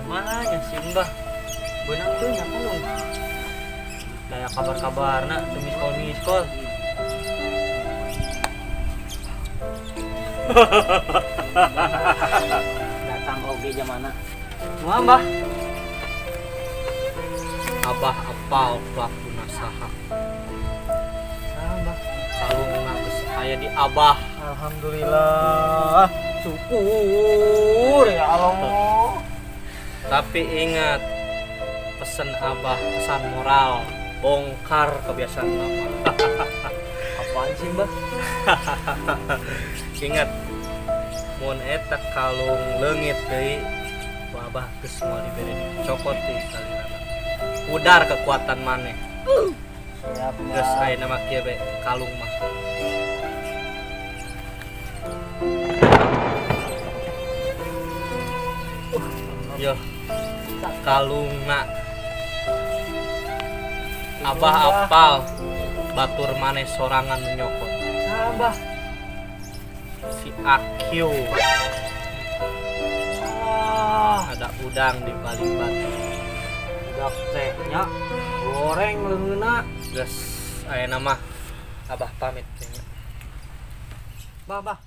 Mana nya si Mbah? Beunang teu nya kalung. Daya kabar-kabarna teu miskol-miskol. Datang oge jamana. Kumaha Mbah? Abah apal pelakuna saha? Saha Mbah? Kalungna geus aya di Abah. Alhamdulillah. Syukur ya Allah. Tapi ingat pesan Abah, pesan moral, bongkar kebiasaan lama. Apaan sih Mbah? Ingat, mun eta kalung leungit deui, ku Abah geus moal dibere dicokot deui salirana. Pudar kekuatan maneh. Siap, geus ayeuna mah kieu be kalung mah. Yo, kalungna Abah apal batur maneh sorangan nyokot. Abah si Akyu. Ada udang di balik batu. Budak teh nya goreng leungeunna. Geus ayeuna mah Abah pamit nya. Bah, bah.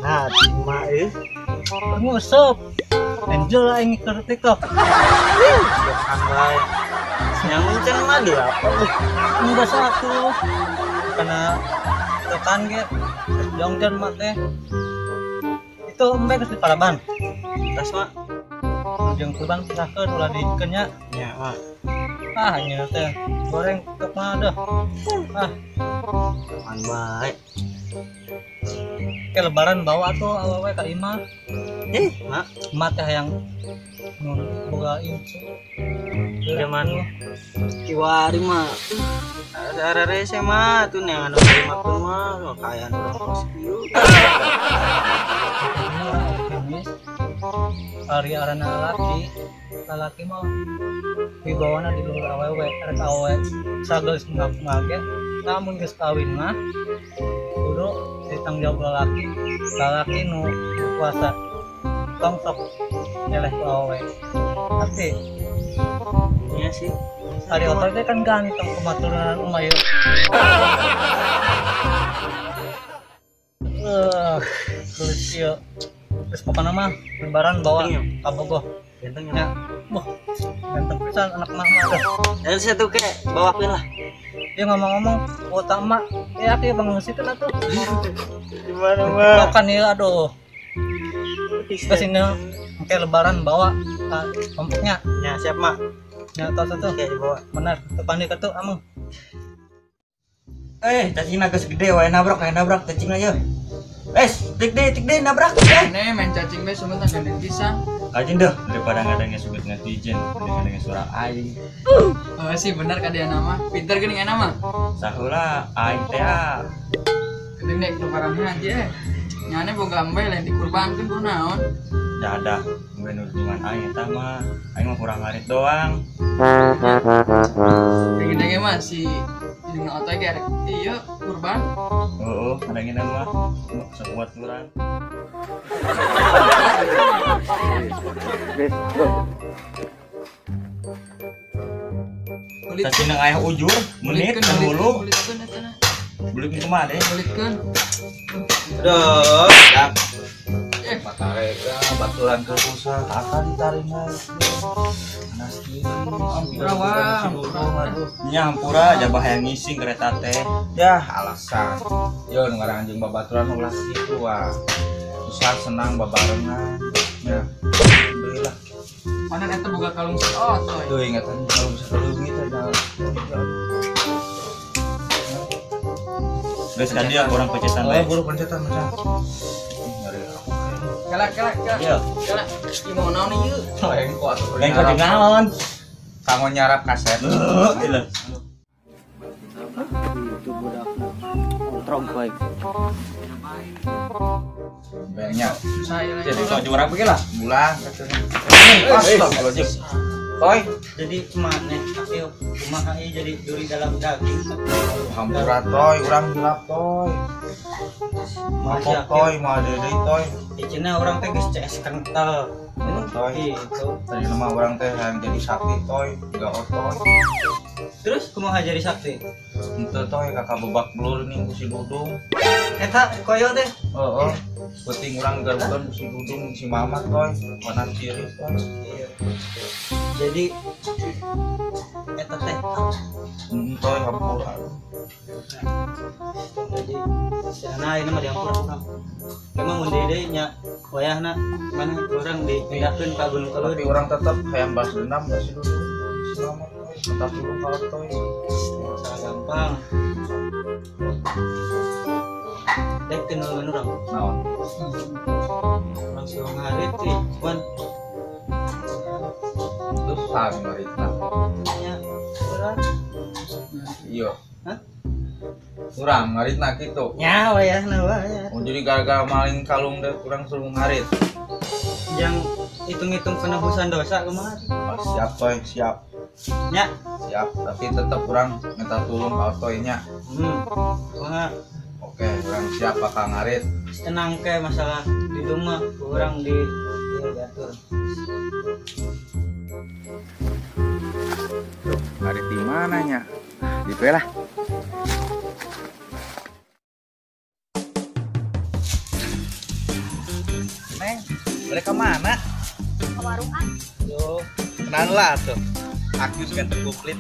Nah, cuma ngusep. Angel aing keur TikTok. Bae. Yang can mah di apa? Enggak satu. Karena tekan ge jongjon mah teh. Itu embe geus di paraban. Tas mah jeung kurban pisahkeun ulah diikeun nya. Nya mah. Ah, nya teh goreng tok mah deuh. Ah. Aman bae. Ke lebaran bawa tuh awewe ka imah. Mak, emak teh hayang boga incu. Zaman kiwari mah. Arare mah tuh neangan anu lima mah kaya anu kos kieu. Optimis. Ari arana lalaki, lalaki mah wibawana di luhur awewe, rek awewe sageus ngaku-ngaku namun geus kawin mah kudu ditanggung jawab lalaki, lalaki nu kuasa tong sok nyeleh ku awewe. Tapi iya sih. Ari otor teh kan ganteng kematuran emak ieu. Terus ieu. Terus pokona mah lebaran bawa ka Bogoh. Ganteng nya. Wah, ganteng pisan anak mah mah teh. Dan satu ke bawakeun lah. Dia ngomong-ngomong kuota emak, ya aku bang ngesikeun atuh. Gimana mah? Kan ieu aduh. Kesini engke lebaran bawa ka kelompoknya. Ya siap mak. Ya tos atuh. Oke dibawa. Benar, teu pandi ka tuh ameng. Cacingna geus gede wae nabrak, aya nabrak cacingna ye. Tik deh nabrak. Nih main cacing be sumpah tah gandeng pisan. Kajin dah daripada ngadengnya sugut netizen, mending ngadengnya suara aing. Oh sih bener ka dia nama. Pinter geuning aya nama. Saheula aing teh ah. Geuning nek lebaran haji Nyane boga embe lain dikurbankeun ku naon. Dadah, gue nurungan aing eta mah. Aing mah kurang ngarit doang. Gede-gede mah si hidungna otoy ge rek ieu kurban. Heeh, kadang mah sakuat urang. Tadi nang ayah ujur, menit kan hulu. Belikeun kumaha deh? Belikeun. Aduh, dak. Matareka baturan ke susah akan ditarima. Panas kieu. Ampura wah. Nya hampura jabah hayang ngising kereta teh. Yah, alasan. Yo nu ngaran jeung babaturan ulah kitu wah. Susah senang babarengan. Ya. Alhamdulillah. Mana eta boga kalung si Otoy. Tuh ingatan kalung sakaleungit aja. Geus ka dieu urang pencetan bae. Oh, buru pencetan macam. Kala kala kala. Kala ieu mau naon ieu? Lengko atuh. Lengko jeung naon? Kanggo nyarap kaset. Heeh. Itu budakna. Kontrong bae. Bayangnya. Jadi sok urang pergi lah. Bulan katanya. Astagfirullahaladzim. Toy, jadi maneh ayo kumaha ieu jadi duri dalam daging. Hampura toy, urang hilap toy. Mabok toy, moal deui toy. Cenah urang teh geus CS kental. Toy. Gitu. Tadi nama urang teh hayang jadi sakti toy, enggak otoy. Terus kumaha jadi sakti? Henteu toy, kakak bebak belur nih ku si Dudung. Eta koyo teh. Heeh. Penting urang garugan ku si Dudung si Mamat toy, kanan kiri toy. Iya. Jadi eta teh toy hampura. Jadi cenah ini mah diampura urang. Emang mun deui nya wayahna mana urang dipindahkeun ka Gunung Kelud. Tapi urang tetep hayang balas dendam ka si Dudung. Si Mamat toy, minta tulung ka toy. Salah gampang. Dek kenal urang. Naon? Urang suruh ngarit sih, cuman terus saha ngaritna? Nya urang. Iya. Hah? Urang ngaritna kitu. Nya wayahna wae. Oh, jadi gara-gara maling kalung deh urang suruh ngarit. Yang hitung-hitung penebusan dosa kumaha? Oh, siap toy, siap. Nya, siap, tapi tetep urang minta tulung ka Otoy nya. Kumaha? Oke, urang siap bakal ngarit. Tenang ke masalah di rumah urang di diatur. Tuh, ngarit di mana nya? Di lah. Neng, mereka mana? Ke warung ah. Yo, kenalan lah tuh. Aku suka terkuplit.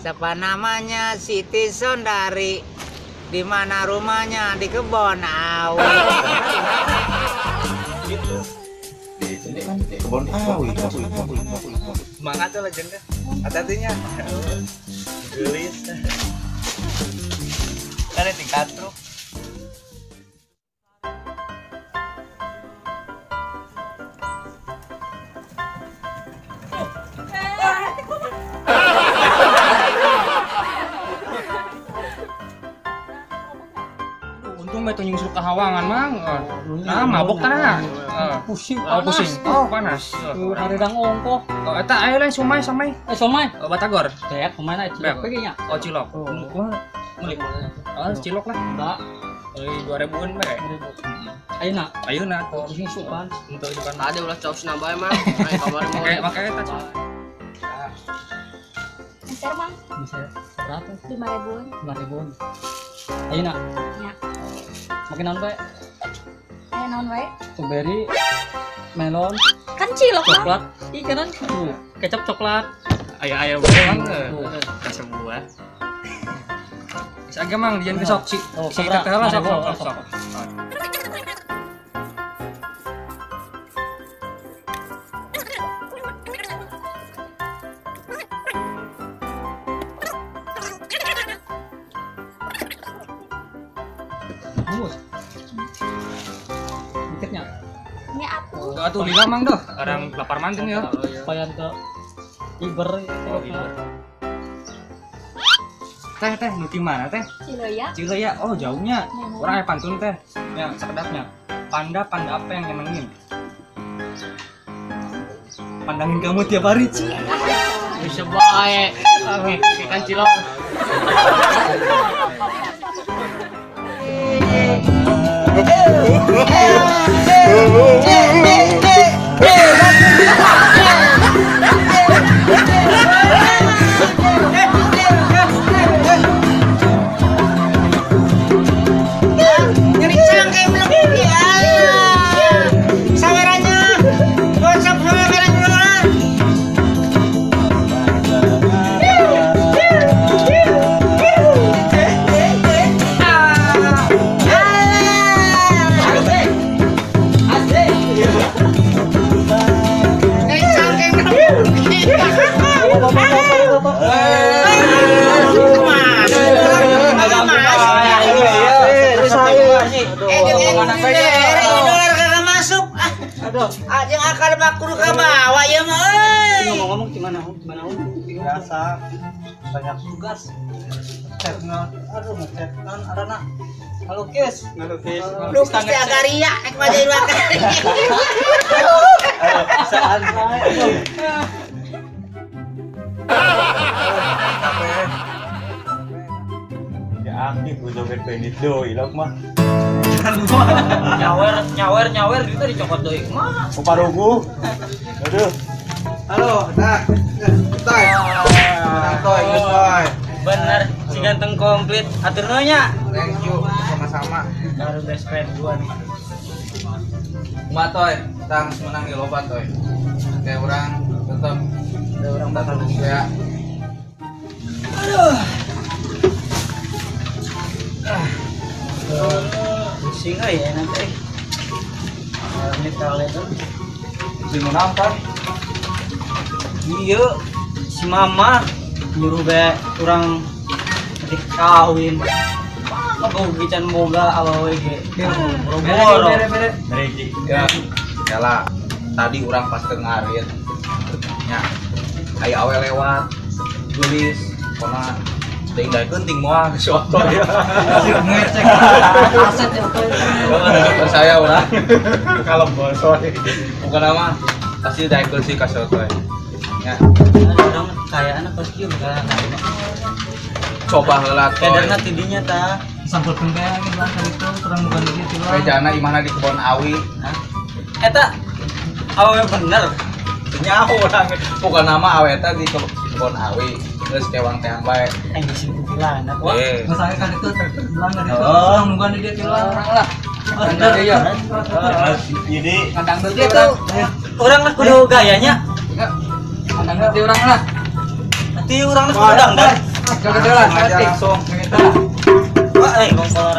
Siapa namanya? Siti Sondari. Di mana rumahnya? Di kebon awi. Gitu. Di kebon awi. Semangat tuh legenda. Hati-hatinya. Gelis. Kan tingkat truk. Untung mah nyusul ke hawangan mang. Nah, mabok tanah. Pusing. Oh, pusing. Oh, panas. Hareudang ongkoh. Oh, eta aya lain somai somai. Somai. Oh, Batagor. Kayak kemana cilok ge nya? Oh, cilok. Kumaha? Meuli. Oh, cilok lah. Enggak. Euy, 2000-an bae. Ayeuna. Ayeuna tuh. Pusing sukan. Henteu sukan. Tadi ulah caos nambah emang. Aing kamari mau. Make eta cilok. Meser mang. Meser. Berapa? 5.000-an. 5.000-an. Ayeuna. Nya. Makin naon bae? Aya naon wae? Strawberry, melon, kan cilok coklat. Ih kanan tuh, kecap coklat. Aya-aya bae mang. Kasih buah. Geus agak mang dian besok si. Si teteh lah sok sok sok. Dikitnya. Ini aku. Atuh lila mang dah, orang lapar manting ya. Supaya ke iber. Oh, iber. Teh nu ti mana teh? Cileya. Cileya. Oh, jauhnya. Urang aya pantun teh. Ya, sakedapnya. Panda apa yang nyenengin? Pandangin kamu tiap hari, Ci. Bisa bae. Kan cilok. Nyeri cangkem belum ya. Sawerannya. Gocap sawerannya. Nyeri cangkem belum. Dolar kagak masuk. Aduh. Jeung akal bakul ka bawah ya mah euy. Ngomong-ngomong gimana? Biasa banyak tugas. Chat aduh ngechat kan arana. Ngelukis. Lukis teh agak ria nek mah jadi dua kali. Bisaan. Ya aktif gua joget pendit doi lok mah. Nyawer duitnya dicokot deui mah. Kuparugu. Aduh. Halo, nah. Toy. Toy, toy. Bener, si ganteng komplit. Atur nya. Thank you, sama-sama. Baru best friend gua nih. Kumaha toy, tang menang di loba toy. Kayak orang tetep ada orang bakal ya. Aduh. Pusing euy enak euy. Ini kali itu. Pusing menang kan? Iya, si mama nyuruh be urang nanti kawin. Mah can boga awewe ge. Boro-boro. Bere. Ya. Yalah, tadi urang pas ke ngarit. Nya. Aya awe lewat. Tulis kona teuing daekeun ting moal si Otoy. Ngecek aset ya Otoy. Percaya urang. Kalau bosoy. Bukan nama pasti daekeun sih ka si Otoy. Ya. Urang kayakna pas kieu bakal coba heula toy. Kadarna tidinya tah. Sampurkeun bae lagi bang itu kurang bukan gitu lah. Rejana imahna di kebon awi. Hah? Eta awewe bener. Nyaho urang. Bukan nama awe eta di kebon awi. Terus kewang teang bae. Anjing sing kuntilanak wah. Masalahnya kan itu terbelang dari itu. Orang nungguan di dia tilang orang lah. Bener iya. Jadi Kandang deui Gitu. Urang lah kudu gayanya. Kandang deui urang lah. Nanti urang lah kudu dangdan. Joget lah, aja langsung. Wah, kongkol.